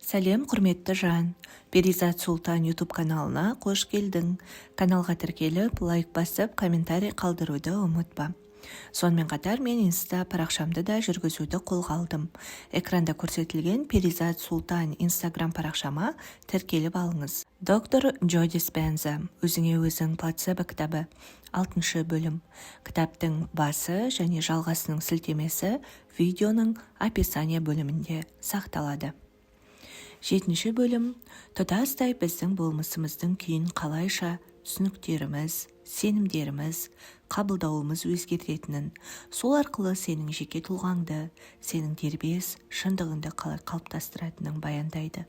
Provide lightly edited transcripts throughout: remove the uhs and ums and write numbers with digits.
Сәлем, құрметті жан! Перизат Сұлтан YouTube каналына қош келдің! Каналға тіркеліп, лайк басып, комментарий қалдыруды ұмытпа. Сонымен қатар мен инста парақшамды да жүргізуді қолға алдым. Экранда көрсетілген Перизат Сұлтан инстаграм парақшама тіркеліп алыңыз. Доктор Джо Диспенза «Өзіңе өзің плацебо» кітабы, алтыншы бөлім. Кітаптың басы және жалғасының сілтемесі видеоның описание бөлімінде сақталады. Жетінші бөлім тұтастай біздің болмысымыздың күйін қалайша түсініктеріміз, сенімдеріміз, қабылдауымыз өзгертетінін, сол арқылы сенің жеке тұлғаңды, сенің дербес шындығыңды қалай қалыптастыратынын баяндайды.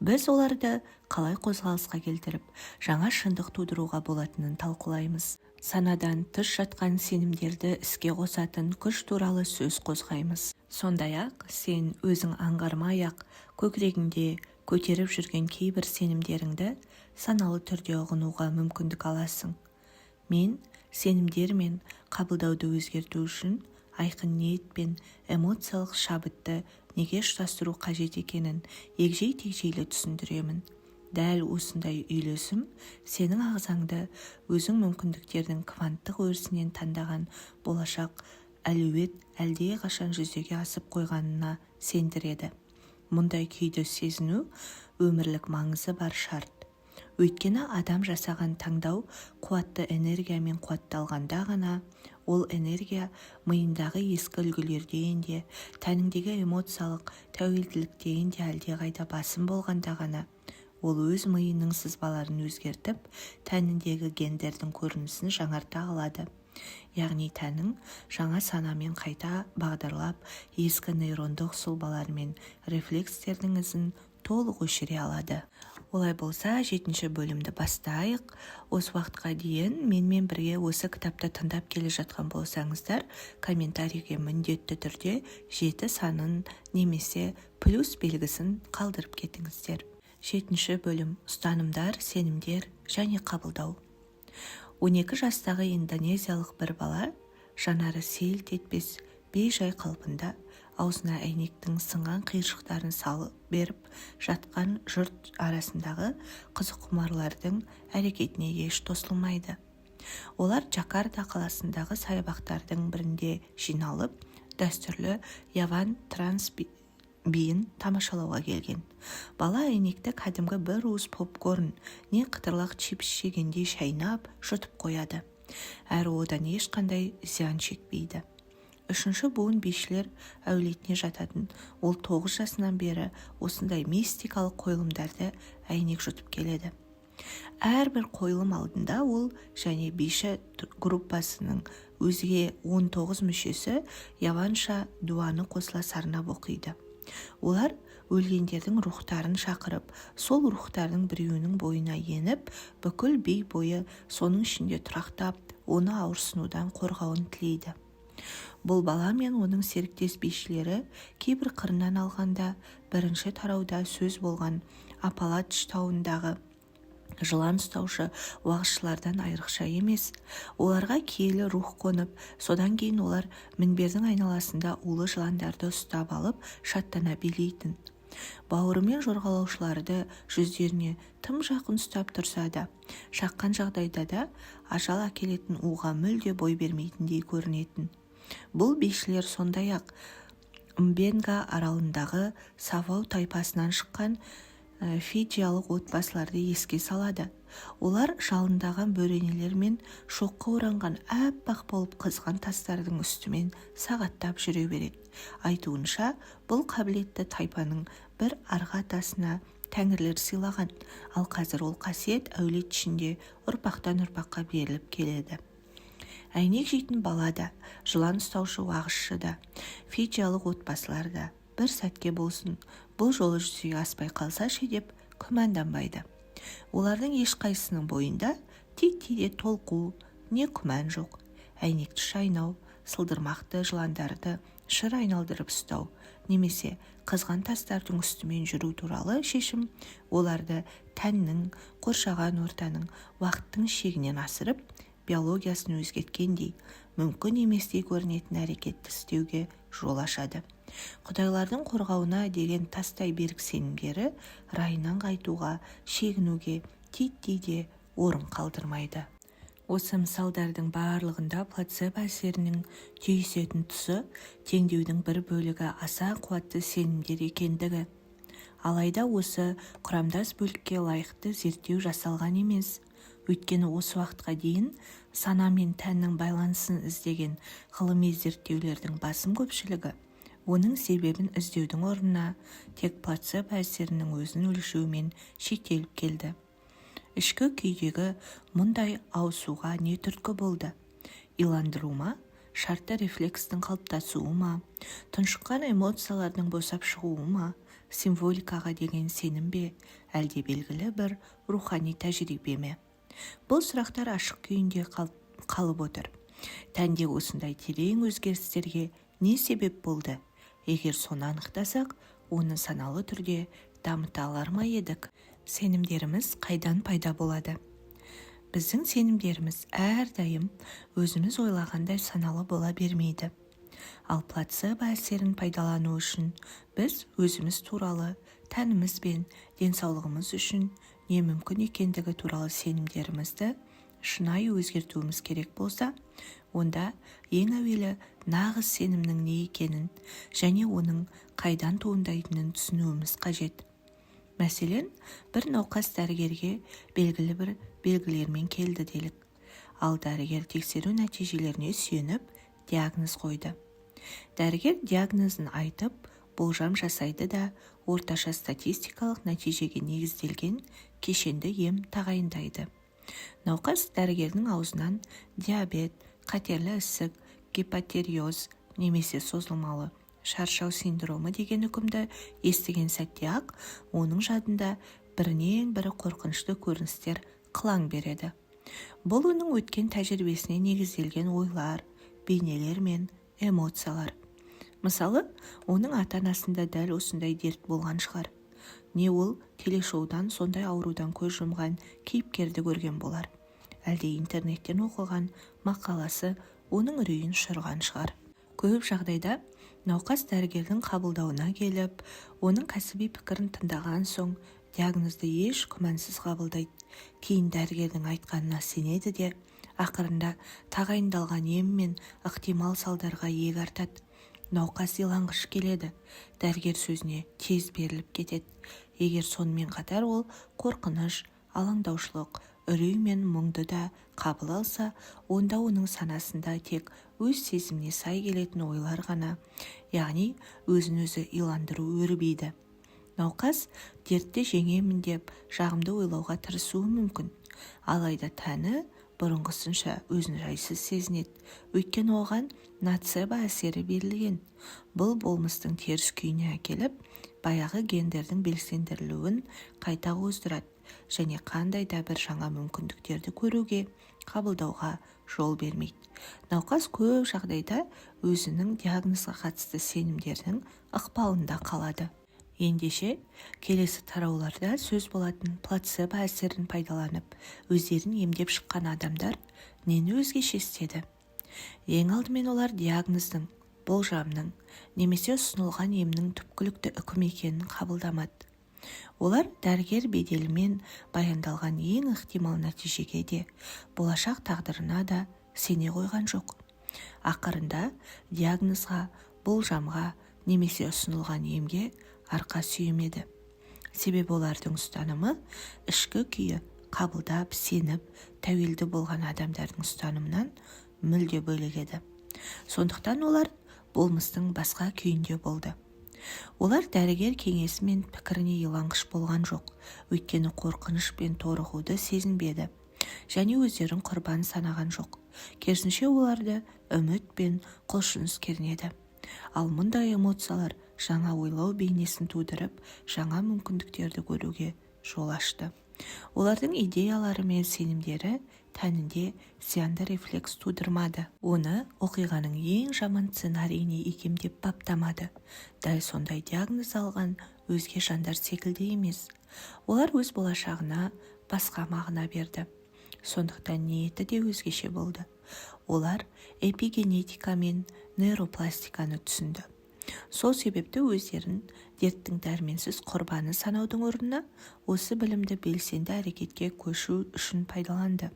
Біз оларды қалай қозғалысқа келтіріп, жаңа шындық тудыруға болатынын талқылаймыз. Санадан тыс жатқан сенімдерді іске қосатын күш туралы сөз қозғаймыз. Сондай-ақ сен өзің аңғармай-ақ көкірегіңде көтеріп жүрген кейбір сенімдеріңді саналы түрде ұғынуға мүмкіндік аласың. Мен сенімдер мен қабылдауды өзгерту үшін айқын ниет пен эмоциялық шабытты неге ұштастыру қажет екенін егжей-тегжейлі түсіндіремін. Дәл осындай үйлесім сенің ағзаңды өзің мүмкіндіктердің кванттық өрісінен таңдаған болашақ әлеует әлдеқашан жүзеге асып қойғанына сендіреді. Мұндай күйді сезіну өмірлік маңызы бар шарт. Өйткені адам жасаған таңдау қуатты энергиямен қуатталғанда ғана, ол энергия миындағы ескі үлгілерден де, тәніңдегі эмоциялық тәуелділіктен де әлдеқайда басым болғанда ғана ол өз миының сызбаларын өзгертіп, тәніндегі гендердің көрінісін жаңарта алады. Яғни тәнің жаңа санамен қайта бағдарлап, ескі нейрондық сұлбалар мен рефлекстердің ізін толық өшіре алады. Олай болса, жетінші бөлімді бастайық. Осы уақытқа дейін менімен бірге осы кітапты тыңдап келе жатқан болсаңыздар, комментарийге міндетті түрде 7 санын немесе плюс белгісін қалдырып кетіңіздер. Жетінші бөлім: ұстанымдар, сенімдер және қабылдау. 12 жастағы индонезиялық бір бала жанары селт етпес бей-жай қалпында аузына әйнектің сынған қиыршықтарын салып беріп жатқан жұрт арасындағы қызыққұмарлардың әрекетіне еш тосылмайды. Олар Джакарта қаласындағы саябақтардың бірінде жиналып, дәстүрлі яван транс биін тамашалауға келген. Бала әйнекті кәдімгі бір уыс попкорн не қытырлақ чипс жегендей шайнап, жұтып қояды. Әрі одан ешқандай зиян шекпейді. Үшінші буын бишілер әулетіне жататын ол 9 жасынан бері осындай мистикалық қойылымдарды әйнек жұтып келеді. Әрбір қойылым алдында ол және биші группасының өзге 19 мүшесі яванша дуаны қосыла сарнап оқиды. Олар өлгендердің рухтарын шақырып, сол рухтардың біреуінің бойына еніп, бүкіл би бойы соның ішінде тұрақтап, оны ауырсынудан қорғауын тілейді. Бұл бала мен оның серіктес бишілері кейбір қырынан алғанда бірінші тарауда сөз болған Апалач тауындағы жылан ұстаушы уағызшылардан айрықша емес. Оларға киелі рух қонып, содан кейін олар мінбердің айналасында улы жыландарды ұстап алып, шаттана билейтін. Бауырымен жорғалаушыларды жүздеріне тым жақын ұстап тұрса да, шаққан жағдайда да ажал әкелетін уға мүлде бой бермейтіндей көрінетін. Бұл бишілер сондай-ақ Мбенга аралындағы Савау тайпасынан шыққан фиджиялық отбасыларды еске салады. Олар жалындаған бөренелер мен шоққа оранған аппақ болып қызған тастардың үстімен сағаттап жүре береді. Айтуынша, бұл қабілетті тайпаның бір арғы атасына тәңірлер сыйлаған, ал қазір ол қасиет әулет ішінде ұрпақтан ұрпаққа беріліп келеді. Әйнек жейтін бала да, жылан ұстаушы уағызшы да, фиджиялық отбасылар да бір сәтке болсын бұл жолы жүзеге аспай қалса ше деп күмәнданбайды. Олардың ешқайсысының бойында титтей де толқу не күмән жоқ. Әйнекті шайнау, сылдырмақты жыландарды шыр айналдырып ұстау немесе қызған тастардың үстімен жүру туралы шешім оларды тәннің, қоршаған ортаның, уақыттың шегінен асырып, биологиясын өзгерткендей, мүмкін еместей көрінетін әрекетті істеуге жол ашады. Құдайлардың қорғауына деген тастай берік сенімдері райынан қайтуға, шегінуге титтей де орын қалдырмайды. Осы мысалдардың барлығында плацебо әсерінің түйісетін тұсы теңдеудің бір бөлігі аса қуатты сенімдер екендігі. Алайда осы құрамдас бөлікке лайықты зерттеу жасалған емес. Өйткені осы уақытқа дейін сана мен тәннің байланысын іздеген ғылыми зерттеулердің басым көпшілігі оның себебін іздеудің орнына тек плацебо әсерінің өзін өлшеумен шектеліп келді. Ішкі күйдегі мұндай ауысуға не түрткі болды? Иландыру ма? Шартты рефлекстің қалыптасуы ма? Тұншыққан эмоциялардың босап шығуы ма? Символикаға деген сенім бе? Әлде белгілі бір рухани тәжірибе ме? Бұл сұрақтар ашық күйінде қалып отыр. Тәнде осындай терең өзгерістерге не себеп болды? Егер соны анықтасақ, оны саналы түрде дамыта алар ма едік? Сенімдеріміз қайдан пайда болады? Біздің сенімдеріміз әрдайым өзіміз ойлағандай саналы бола бермейді. Ал плацебо әсерін пайдалану үшін біз өзіміз туралы, тәніміз бен денсаулығымыз үшін не мүмкін екендігі туралы сенімдерімізді шынайы өзгертуіміз керек болса, онда ең әуелі нағыз сенімнің не екенін және оның қайдан туындайтынын түсінуіміз қажет. Мәселен, бір науқас дәрігерге белгілі бір белгілермен келді делік. Ал дәрігер тексеру нәтижелеріне сүйеніп диагноз қойды. Дәрігер диагнозын айтып, болжам жасайды да, орташа статистикалық нәтижеге негізделген кешенді ем тағайындайды. Науқас дәрігердің аузынан диабет, қатерлі ісік, гипотиреоз немесе созылмалы шаршау синдромы деген үкімді естіген сәтте-ақ оның жадында бірінен бірі қорқынышты көріністер қылаң береді. Бұл оның өткен тәжірибесіне негізделген ойлар, бейнелер мен эмоциялар. Мысалы, оның ата-анасында дәл осындай дерт болған шығар. Не ол телешоудан сондай аурудан көз жұмған кейіпкерді көрген болар. Әлде интернеттен оқыған мақаласы оның үрейін ұшырған шығар. Көп жағдайда науқас дәрігердің қабылдауына келіп, оның кәсіби пікірін тыңдаған соң диагнозды еш күмәнсіз қабылдайды. Кейін дәрігердің айтқанына сенеді де, ақырында тағайындалған ем мен ықтимал салдарға иек артады. Науқас иланғыш келеді, дәрігер сөзіне тез беріліп кетеді. Егер сонымен қатар ол қорқыныш, алаңдаушылық, үрей мен мұңды да қабыл алса, онда оның санасында тек өз сезіміне сай келетін ойлар ғана, яғни өзін-өзі иландыру өрбиді. Науқас дертті жеңемін деп жағымды ойлауға тырысуы мүмкін. Алайда тәні бұрынғысынша өзін жайсыз сезінеді, өйткені оған ноцебо әсері берілген. Бұл болмыстың теріс күйіне әкеліп, баяғы гендердің белсендірілуін қайта қоздырады және қандай да бір жаңа мүмкіндіктерді көруге, қабылдауға жол бермейді. Науқас көп жағдайда өзінің диагнозға қатысты сенімдерінің ықпалында қалады. Ендеше, келесі тарауларда сөз болатын плацебо әсерін пайдаланып, өздерін емдеп шыққан адамдар нені өзгеше істеді? Ең алдымен олар диагноздың, болжамның немесе ұсынылған емнің түпкілікті үкім екенін қабылдамады. Олар дәрігер беделімен баяндалған ең ықтимал нәтижеге де, болашақ тағдырына да сене қойған жоқ. Ақырында диагнозға, болжамға немесе ұсынылған емге арқа сүйемеді. Себебі олардың ұстанымы ішкі күйі қабылдап, сеніп, тәуелді болған адамдардың ұстанымынан мүлде бөлек еді. Сондықтан олар болмыстың басқа күйінде болды. Олар дәрігер кеңесі мен пікіріне иланғыш болған жоқ, өйткені қорқыныш пен торығуды сезінбеді және өздерін құрбан санаған жоқ. Керісінше оларды үміт пен құлшыныс кернеді. Ал мұндай эмоциялар жаңа ойлау бейнесін тудырып, жаңа мүмкіндіктерді көруге жол ашты. Олардың идеялары мен сенімдері тәнінде зиянды рефлекс тудырмады. Оны оқиғаның ең жаман сценарийіне икемдеп баптамады. Дәл сондай диагноз алған өзге жандар секілді емес. Олар өз болашағына басқа мағына берді. Сондықтан ниеті де өзгеше болды. Олар эпигенетика мен нейропластиканы түсінді. Сол себепті өздерін дерттің дәрменсіз құрбаны санаудың орнына осы білімді белсенді әрекетке көшу үшін пайдаланды.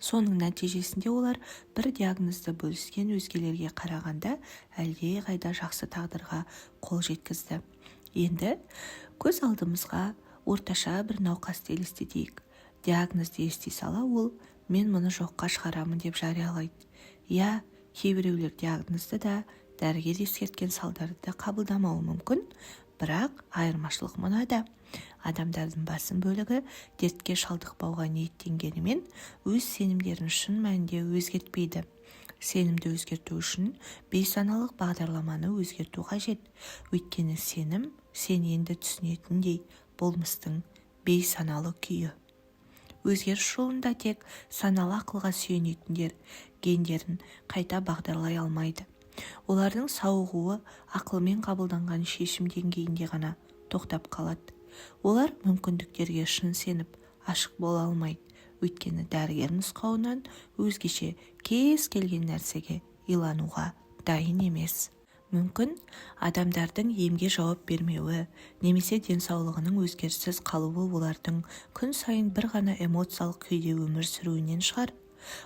Соның нәтижесінде олар бір диагнозды бөліскен өзгелерге қарағанда әлдеқайда жақсы тағдырға қол жеткізді. Енді көз алдымызға орташа бір науқасты елестетейік. Диагнозды ести сала ол «мен мұны жоққа шығарамын» деп жариялайды. Иә, кейбіреулер диагнозды да, дәрігер ескерткен салдарды да қабылдамауы мүмкін, бірақ айырмашылық мынада: адамдардың басым бөлігі дертке шалдықпауға ниеттенгенімен, өз сенімдерін шын мәнінде өзгертпейді. Сенімді өзгерту үшін бейсаналық бағдарламаны өзгерту қажет. Өйткені сенім, сен енді түсінетіндей, болмыстың бейсаналы күйі. Өзгеріс жолында тек саналы ақылға сүйенетіндер гендерін қайта бағдарлай алмайды. Олардың сауығуы ақылмен қабылданған шешім деңгейінде ғана тоқтап қалады. Олар мүмкіндіктерге шын сеніп, ашық бола алмайды, өйткені дәрігер нұсқауынан өзгеше кез келген нәрсеге илануға дайын емес. Мүмкін, адамдардың емге жауап бермеуі немесе денсаулығының өзгеріссіз қалуы олардың күн сайын бір ғана эмоциялық күйде өмір сүруінен шығар.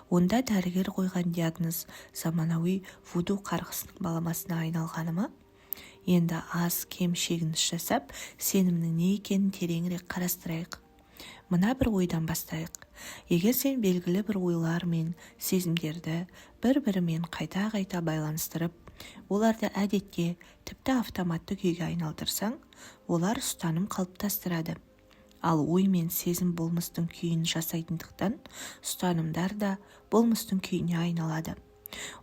Онда дәрігер қойған диагноз заманауи вуду қарғысының баламасына айналғаны ма? Енді аз-кем шегініс жасап, сенімнің не екенін тереңірек қарастырайық. Мына бір ойдан бастайық. Егер сен белгілі бір ойлар мен сезімдерді бір-бірімен қайта-қайта байланыстырып, оларды әдетке, тіпті автоматты күйге айналдырсаң, олар ұстаным қалыптастырады. Ал ой мен сезім болмыстың күйін жасайтындықтан, ұстанымдар да болмыстың күйіне айналады.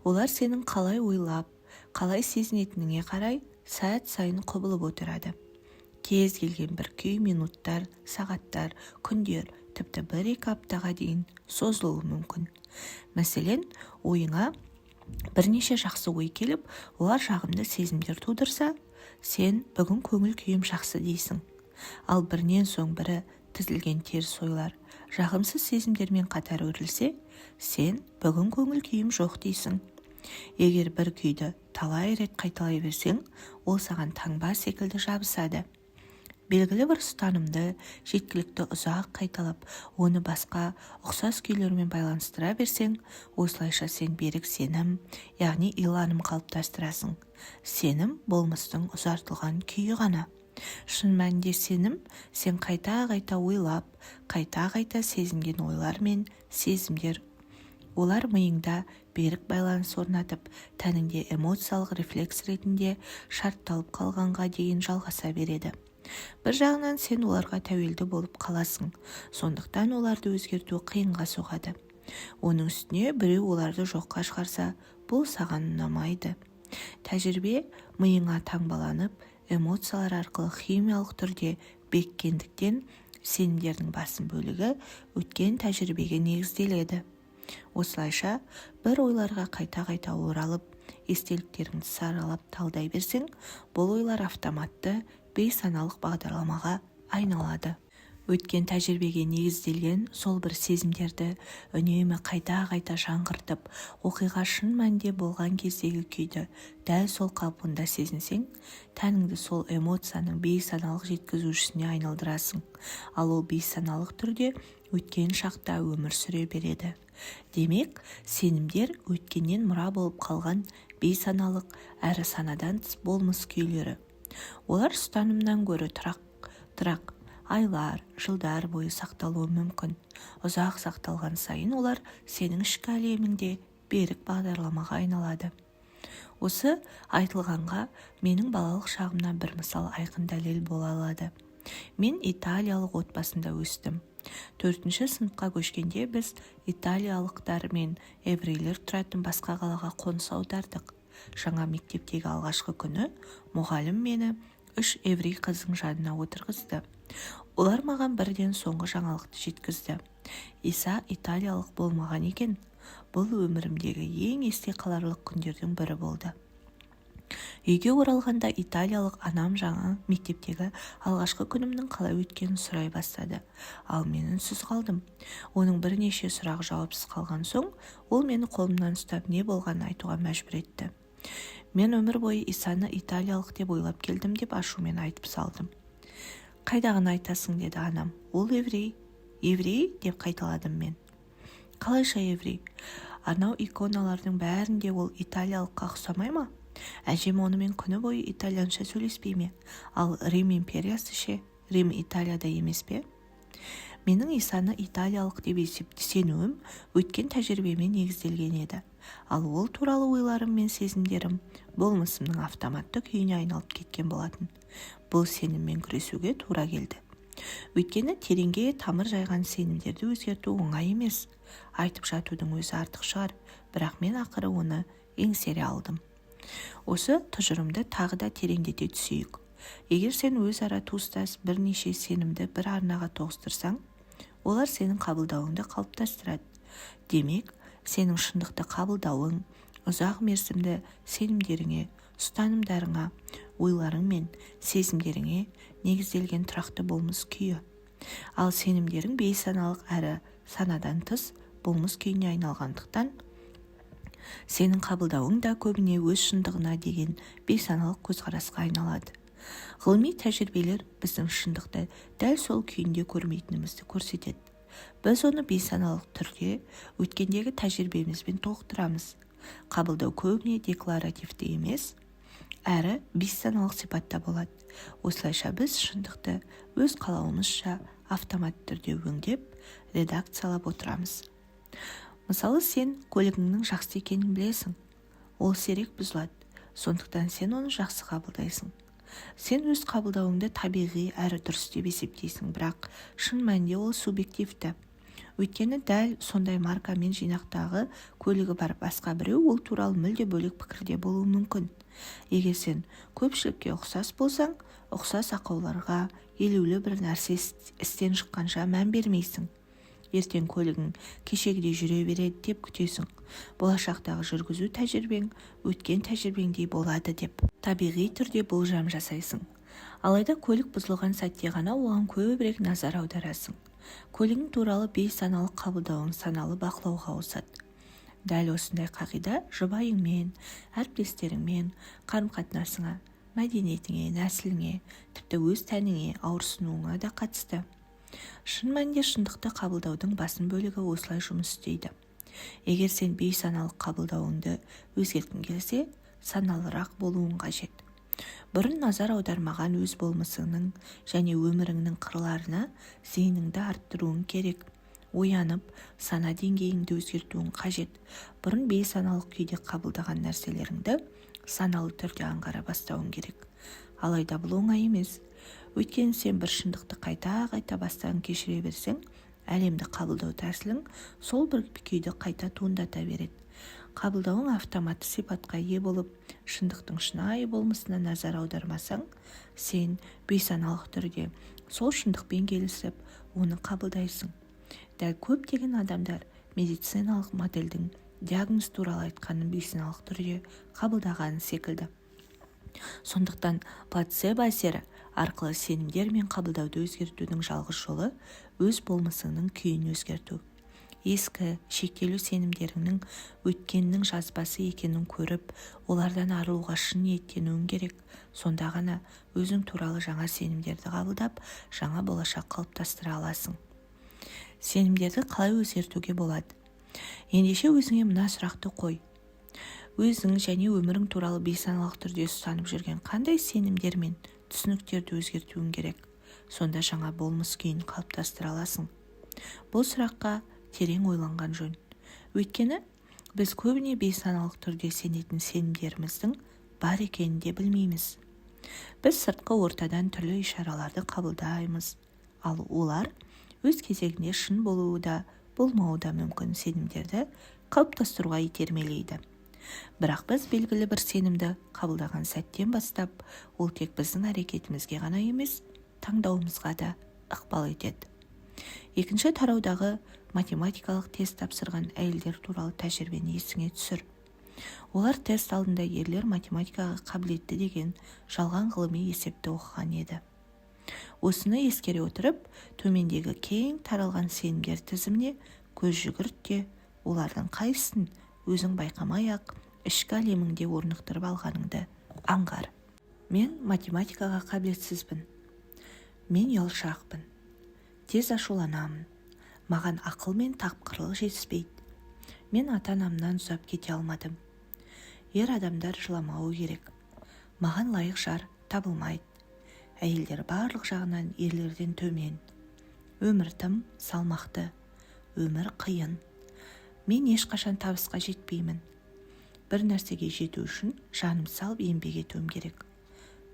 Олар сенің қалай ойлап, қалай сезінетініңе қарай сәт сайын құбылып отырады. Кез келген бір күй минуттар, сағаттар, күндер, тіпті 1-2 аптаға дейін созылуы мүмкін. Мәселен, ойыңа бірнеше жақсы ой келіп, олар жағымды сезімдер тудырса, сен «бүгін көңіл күйім жақсы» дейсің. Ал бірінен соң бірі тізілген теріс ойлар жағымсыз сезімдермен қатар өрілсе, сен «бүгін көңіл күйім жоқ» дейсің. Егер бір күйді талай рет қайталай берсең, ол саған таңба секілді жабысады. Белгілі бір ұстанымды жеткілікті ұзақ қайталап, оны басқа ұқсас күйлермен байланыстыра берсең, осылайша сен берік сенім, яғни иланым қалыптастырасың. Сенім болмыстың ұзартылған күйі ғана. Шын мәнінде сенім – сен қайта-қайта ойлап, қайта-қайта сезінген ойлар мен сезімдер. Олар миыңда берік байланыс орнатып, тәніңде эмоциялық рефлекс ретінде шартталып қалғанға дейін жалғаса береді. Бір жағынан, сен оларға тәуелді болып қаласың, сондықтан оларды өзгерту қиынға соғады. Оның үстіне біреу оларды жоққа шығарса, бұл саған ұнамайды. Тәжірибе миыңа таңбаланып, эмоциялар арқылы химиялық түрде беккендіктен, сенімдердің басым бөлігі өткен тәжірибеге негізделеді. Осылайша, бір ойларға қайта-қайта оралып, естеліктеріңді саралап талдай берсең, бұл ойлар автоматты бейсаналық бағдарламаға айналады. Өткен тәжірибеге негізделген сол бір сезімдерді үнемі қайта-қайта жаңғыртып, оқиға шын мәнінде болған кездегі күйді дәл сол қалпында сезінсең, тәніңді сол эмоцияның бейсаналық жеткізушісіне айналдырасың. Ал ол бейсаналық түрде өткен шақта өмір сүре береді. Демек, сенімдер – өткеннен мұра болып қалған бейсаналық әрі санадан тыс болмыс күйлері. Олар ұстанымнан гөрі тұрақтырақ, айлар, жылдар бойы сақталуы мүмкін. Ұзақ сақталған сайын олар сенің ішкі әлеміңде берік бағдарламаға айналады. Осы айтылғанға менің балалық шағымнан бір мысал айқын дәлел бола алады. Мен италиялық отбасында өстім. Төртінші сыныпқа көшкенде біз италиялықтар мен еврейлер тұратын басқа қалаға қоныс аудардық. Жаңа мектептегі алғашқы күні мұғалім мені үш еврей қыздың жанына отырғызды. Олар маған бірден соңғы жаңалықты жеткізді: Иса италиялық болмаған екен. Бұл өмірімдегі ең есте қаларлық күндердің бірі болды. Үйге оралғанда италиялық анам жаңа мектептегі алғашқы күнімнің қалай өткенін сұрай бастады. Ал мен үнсіз қалдым. Оның бірнеше сұрағы жауапсыз қалған соң, ол мені қолымнан ұстап, не болғанын айтуға мәжбүр етті. Мен өмір бойы Исаны италиялық деп ойлап келдім, деп ашумен айтып салдым. Қайдағыны айтасың, деді анам. Ол еврей. Еврей? Деп қайталадым мен. Қалайша еврей? Анау иконалардың бәрінде ол италиялыққа ұқсамай ма? Әжем онымен күні бойы итальянша сөйлеспей ме? Ал Рим империясы ше? Рим Италияда емес пе? Менің Исаны италиялық деп сенуім өткен тәжірибеме негізделген еді. Ал ол туралы ойларым мен сезімдерім болмысымның автоматты күйіне айналып кеткен болатын. Бұл сеніммен күресуге тура келді. Өйткені тереңге тамыр жайған сенімдерді өзгерту оңай емес. Айтып жатудың өзі артық шығар, бірақ мен ақыры оны еңсере алдым. Осы тұжырымды тағы да тереңдете түсейік. Егер сен өзара туыстас бірнеше сенімді бір арнаға тоғыстырсаң, олар сенің қабылдауыңды қалыптастырады. Демек, сенің шындықты қабылдауың ұзақ мерзімді сенімдеріңе, ұстанымдарыңа, ойларың мен сезімдеріңе негізделген тұрақты болмыс күйі. Ал сенімдерің бейсаналық әрі санадан тыс болмыс күйіне айналғандықтан, сенің қабылдауың да көбіне өз шындығына деген бейсаналық көзқарасқа айналады. Ғылыми тәжірибелер біздің шындықты дәл сол күйінде көрмейтінімізді көрсетеді. Біз оны бейсаналық түрде өткендегі тәжірибемізбен толықтырамыз. Қабылдау көбіне декларативті емес, әрі бейсаналық сипатта болады. Осылайша біз шындықты өз қалауымызша автоматты түрде өңдеп, редакциялап отырамыз. Мысалы, сен көлігіңнің жақсы екенін білесің. Ол сирек бұзылады, сондықтан сен оны жақсы қабылдайсың. Сен өз қабылдауыңды табиғи әрі дұрыс деп есептейсің, бірақ шын мәнінде ол субъективті. Өйткені дәл сондай марка мен жинақтағы көлігі бар басқа біреу ол туралы мүлде бөлек пікірде болуы мүмкін. Егер сен көпшілікке ұқсас болсаң, ұқсас ақауларға, елеулі бір нәрсе істен шыққанша мән бермейсің. Ертең көлігің кешегідей жүре береді деп күтесің. Болашақтағы жүргізу тәжірибең өткен тәжірибеңдей болады деп табиғи түрде болжам жасайсың. Алайда көлік бұзылған сәтте ғана оған көбірек назар аударасың. Көлігің туралы бейсаналық қабылдауың саналы бақылауға ауысады. Дәл осындай қағида жұбайыңмен, әріптестеріңмен қарым-қатынасыңа, мәдениетіңе, нәсіліңе, тіпті өз тәніңе ауырсынуыңа да қатысты. Шын мәнінде шындықты қабылдаудың басым бөлігі осылай жұмыс істейді. Егер сен бейсаналық қабылдауыңды өзгерткің келсе, саналырақ болуың қажет. Бұрын назар аудармаған өз болмысыңның және өміріңнің қырларына зейініңді арттыруың керек. Оянып, сана деңгейіңді өзгертуің қажет. Бұрын бейсаналық күйде қабылдаған нәрселеріңді саналы түрде аңғара бастауың керек. Алайда бұл оңай емес. Өйткені сен бір шындықты қайта-қайта бастан кешіре берсең, әлемді қабылдау тәсілің сол бір күйді қайта туындата береді. Қабылдауың автоматты сипатқа ие болып, шындықтың шынайы болмысына назар аудармасаң, сен бейсаналық түрде сол шындықпен келісіп, оны қабылдайсың. Дәл көптеген адамдар медициналық модельдің диагноз туралы айтқанын бейсаналық түрде қабылдағаны секілді. Сондықтан плацебо әсері арқылы сенімдер мен қабылдауды өзгертудің жалғыз жолы өз болмысыңның күйін өзгерту. Ескі, шектеулі сенімдеріңнің өткеннің жазбасы екенін көріп, олардан арылуға шын ниеттенуің керек. Сонда ғана өзің туралы жаңа сенімдерді қабылдап, жаңа болашақ қалыптастыра аласың. Сенімдерді қалай өзгертуге болады? Ендеше өзіңе мына сұрақты қой. Өзің және өмірің туралы бейсаналық түрде ұстанып жүрген қандай сенімдер мен түсініктерді өзгертуің керек? Сонда жаңа болмыс күйін қалыптастыра аласың. Бұл сұраққа терең ойланған жөн. Өйткені біз көбіне бейсаналық түрде сенетін сенімдеріміздің бар екенін де білмейміз. Біз сыртқы ортадан түрлі ишараларды қабылдаймыз, ал олар өз кезегінде шын болуы да, болмауы да мүмкін сенімдерді қалыптастыруға итермелейді. Бірақ біз белгілі бір сенімді қабылдаған сәттен бастап, ол тек біздің әрекетімізге ғана емес, таңдауымызға да ықпал етеді. Екінші тараудағы математикалық тест тапсырған әйелдер туралы тәжірибені есіңе түсір. Олар тест алдында ерлер математикаға қабілетті деген жалған ғылыми есепті оқыған еді. Осыны ескере отырып, төмендегі кең таралған сенімдер тізіміне көз жүгірт те, олардың қайсысын өзің байқамай-ақ Ішкі әлеміңде орнықтырып алғаныңды аңғар. Мен математикаға қабілетсізбін. Мен ұялшақпын. Тез ашуланамын. Маған ақыл мен тапқырлық жетіспейді. Мен ата-анамнан ұзап кете алмадым. Ер адамдар жыламауы керек. Маған лайық жар табылмайды. Әйелдер барлық жағынан ерлерден төмен. Өмір тым салмақты. Өмір қиын. Мен ешқашан табысқа жетпеймін. Бір нәрсеге жету үшін жаным салып еңбек етуім керек.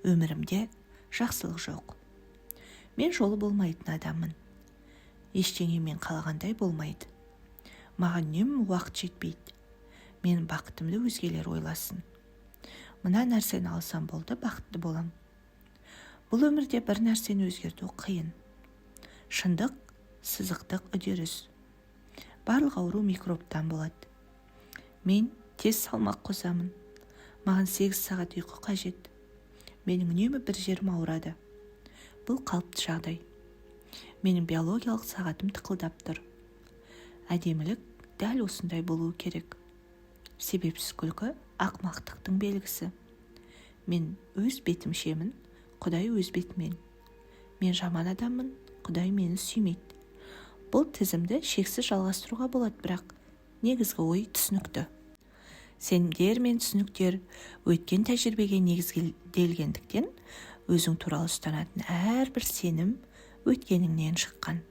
Өмірімде жақсылық жоқ. Мен жолы болмайтын адаммын. Ештеңе мен қалағандай болмайды. Маған үнемі уақыт жетпейді. Менің бақытымды өзгелер ойласын. Мына нәрсені алсам болды, бақытты болам. Бұл өмірде бір нәрсені өзгерту қиын. Шындық сызықтық үдеріс. Барлық ауру микробтан болады. Мен тез салмақ қосамын. Маған 8 сағат ұйқы қажет. Менің үнемі бір жерім ауырады. Бұл қалыпты жағдай. Менің биологиялық сағатым тықылдап тұр. Әдемілік дәл осындай болуы керек. Себепсіз күлкі ақымақтықтың белгісі. Мен өз бетімшемін, Құдай өз бетімен. Мен жаман адаммын, Құдай мені сүймейді. Бұл тізімді шексіз жалғастыруға болады, бірақ негізгі ой түсінікті. Сенімдер мен түсініктер өткен тәжірибеге негізделгендіктен, өзің туралы ұстанатын әрбір сенім өткеніңнен шыққан.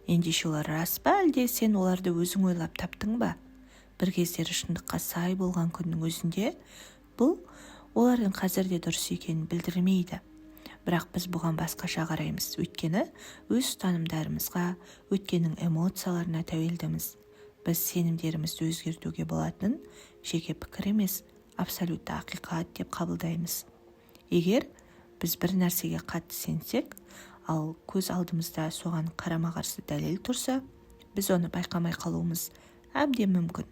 Ендеше олар рас па, әлде сен оларды өзің ойлап таптың ба? Бір кездері шындыққа сай болған күннің өзінде бұл олардың қазір де дұрыс екенін білдірмейді. Бірақ біз бұған басқаша қараймыз, өйткені өз ұстанымдарымызға, өткеннің эмоцияларына тәуелдіміз. Біз сенімдерімізді өзгертуге болатынын жеке пікір емес, абсолютті ақиқат деп қабылдаймыз. Егер біз бір нәрсеге қатты сенсек, ал көз алдымызда соған қарама-қарсы дәлел тұрса, біз оны байқамай қалуымыз әбден мүмкін.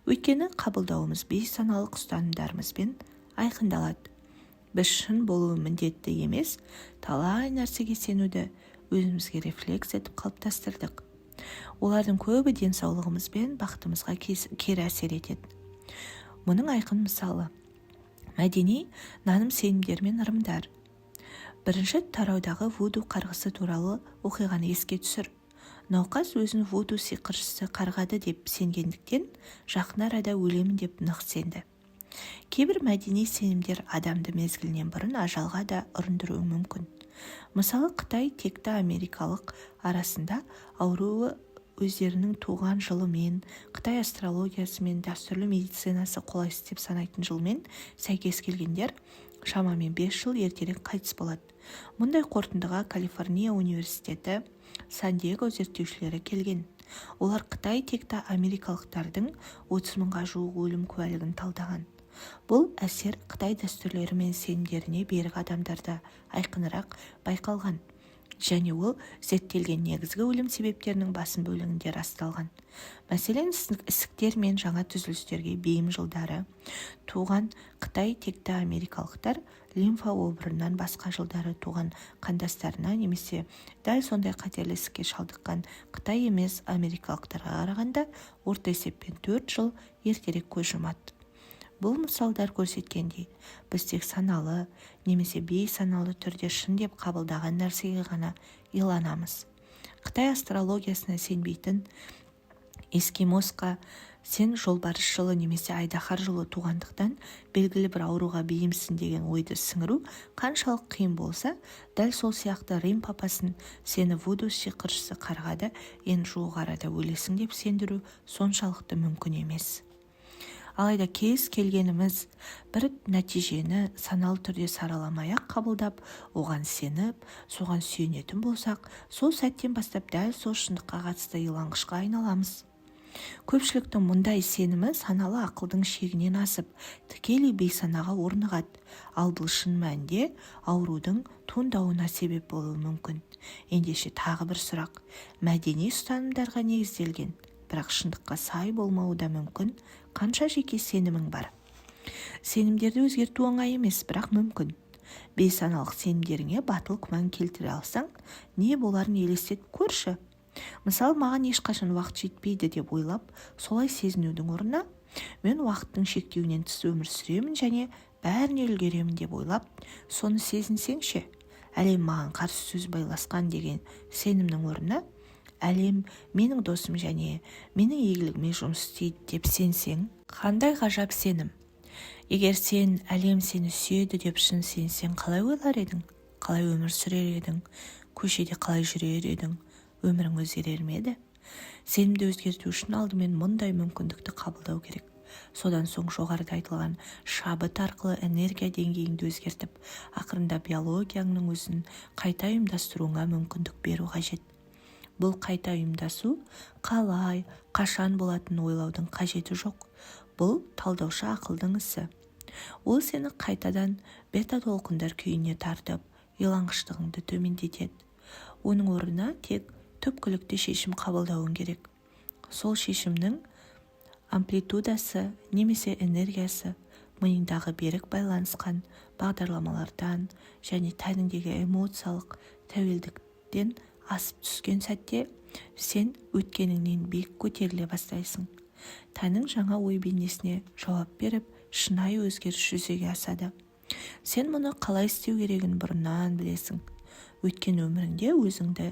Өйткені қабылдауымыз бейсаналық ұстанымдарымызбен айқындалады. Біз шын болуы міндетті емес талай нәрсеге сенуді өзімізге рефлекс етіп қалыптастырдық. Олардың көбі денсаулығымыз бен бақытымызға кері әсер етеді. Мұның айқын мысалы мәдени наным сенімдер мен ырымдар. Бірінші тараудағы вуду қарғысы туралы оқиғаны еске түсір. Науқас өзін вуду сиқыршысы қарғады деп сенгендіктен, жақын арада өлемін деп нық сенді. Кейбір мәдени сенімдер адамды мезгілінен бұрын ажалға да ұрындыруы мүмкін. Мысалы, қытай текті америкалық арасында ауруы өздерінің туған жылымен, қытай астрологиясы мен дәстүрлі медицинасы қолайсыз деп санайтын жылмен сәйкес келгендер шамамен 5 жыл ертерек қайтыс болады. Мұндай қорытындыға Калифорния университеті, Сан-Диего зерттеушілері келген. Олар қытай текті америкалықтардың 30 мыңға жуық өлім куәлігін талдаған. Бұл әсер қытай дәстүрлері мен сенімдеріне берік адамдарда айқынырақ байқалған және ол зерттелген негізгі өлім себептерінің басым бөлігінде расталған. Мәселен, ісіктер мен жаңа түзілістерге бейім жылдары туған қытай текті америкалықтар лимфа обырынан басқа жылдары туған қандастарына немесе дәл сондай қатерлі ісікке шалдыққан қытай емес америкалықтарға қарағанда орта есеппен 4 жыл ертерек көз жұмады. Бұл мысалдар көрсеткендей, біз тек саналы немесе бейсаналы түрде шын деп қабылдаған нәрсеге ғана иланамыз. Қытай астрологиясына сенбейтін эскимосқа сен жолбарыс жылы немесе айдаһар жылы туғандықтан белгілі бір ауруға бейімсің деген ойды сіңіру қаншалық қиын болса, дәл сол сияқты Рим папасын сені вуду сиқыршысы қарғады, енді жуық арада өлесің деп сендіру соншалықты мүмкін емес. Алайда кез келгеніміз бір нәтижені саналы түрде сараламай-ақ қабылдап, оған сеніп, соған сүйенетін болсақ, сол сәттен бастап дәл сол шындыққа қатысты иланғышқа айналамыз. Көпшіліктің мұндай сенімі саналы ақылдың шегінен асып, тікелей бейсанаға орнығады, ал бұл шын мәнінде аурудың туындауына себеп болуы мүмкін. Ендеше тағы бір сұрақ. Мәдени ұстанымдарға негізделген, бірақ шындыққа сай болмауы да мүмкін қанша жеке сенімің бар? Сенімдерді өзгерту оңай емес, бірақ мүмкін. Бейсаналық сенімдеріңе батыл күмән келтіре алсаң, не боларын елестетіп көрші. Мысалы, маған ешқашан уақыт жетпейді деп ойлап, солай сезінудің орнына, Мен уақыттың шектеуінен тыс өмір сүремін және бәріне үлгеремін деп ойлап, соны сезінсең ше? Әлем маған қарсы сөз байласқан деген сенімнің орнына әлем менің досым және менің игілігіме жұмыс істейді деп сенсең, қандай ғажап сенім! Егер сен әлем сені сүйеді деп шын сенсең, қалай ойлар едің? Қалай өмір сүрер едің? Көшеде қалай жүрер едің? Өмірің өзгерер ме еді? Сенімді өзгерту үшін алдымен мұндай мүмкіндікті қабылдау керек. Содан соң жоғарыда айтылған шабыт арқылы энергия деңгейіңді өзгертіп, ақырында биологияңның өзін қайта ұйымдастыруыңа мүмкіндік беру қажет. Бұл қайта ұйымдасу қалай, қашан болатынын ойлаудың қажеті жоқ. Бұл талдаушы ақылдың ісі. Ол сені қайтадан бета толқындар күйіне тартып, иланғыштығыңды төмендетеді. Оның орнына тек түпкілікті шешім қабылдауың керек. Сол шешімнің амплитудасы немесе энергиясы миыңдағы берік байланысқан бағдарламалардан және тәніңдегі эмоциялық тәуелдіктен асып түскен сәтте сен өткеніңнен биік көтеріле бастайсың. Тәнің жаңа ой бейнесіне жауап беріп, шынайы өзгеріс жүзеге асады. Сен мұны қалай істеу керегін бұрыннан білесің. Өткен өміріңде өзіңді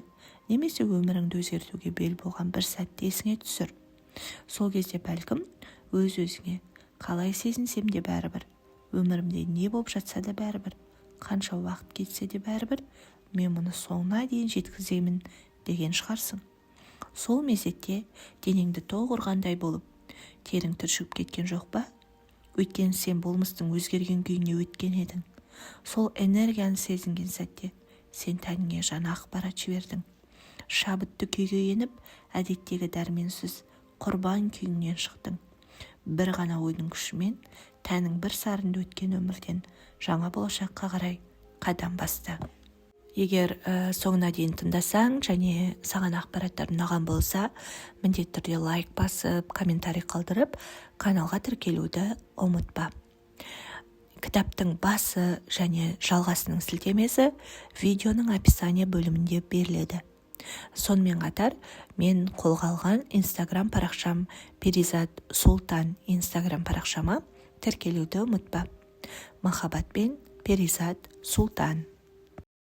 немесе өміріңді өзгертуге бел буған бір сәтті есіңе түсір. Сол кезде бәлкім өз-өзіңе қалай сезінсем де бәрібір, өмірімде не болып жатса да бәрібір, қанша уақыт кетсе де бәрібір, мен мұны соңына дейін жеткіземін деген шығарсың. Сол мезетте денеңді тоқ ұрғандай болып, терің түршігіп кеткен жоқ па? Өйткені сен болмыстың өзгерген күйіне өткен едің. Сол энергияны сезінген сәтте сен тәніңе жаңа ақпарат жібердің. Шабытты күйге еніп, әдеттегі дәрменсіз құрбан күйіңнен шықтың. Бір ғана ойдың күшімен тәнің бір сарынды өткен өмірден жаңа болашаққа қарай қадам басты. Егер соңына дейін тыңдасаң және саған ақпараттар ұнаған болса, міндетті түрде лайк басып, комментарий қалдырып, каналға тіркелуді ұмытпа. Кітаптың басы және жалғасының сілтемесі видеоның описание бөлімінде беріледі. Сонымен қатар мен қолға алған Инстаграм парақшам, Перизат Сұлтан Инстаграм парақшама тіркелуді ұмытпа. Махаббатпен, Перизат Сұлтан.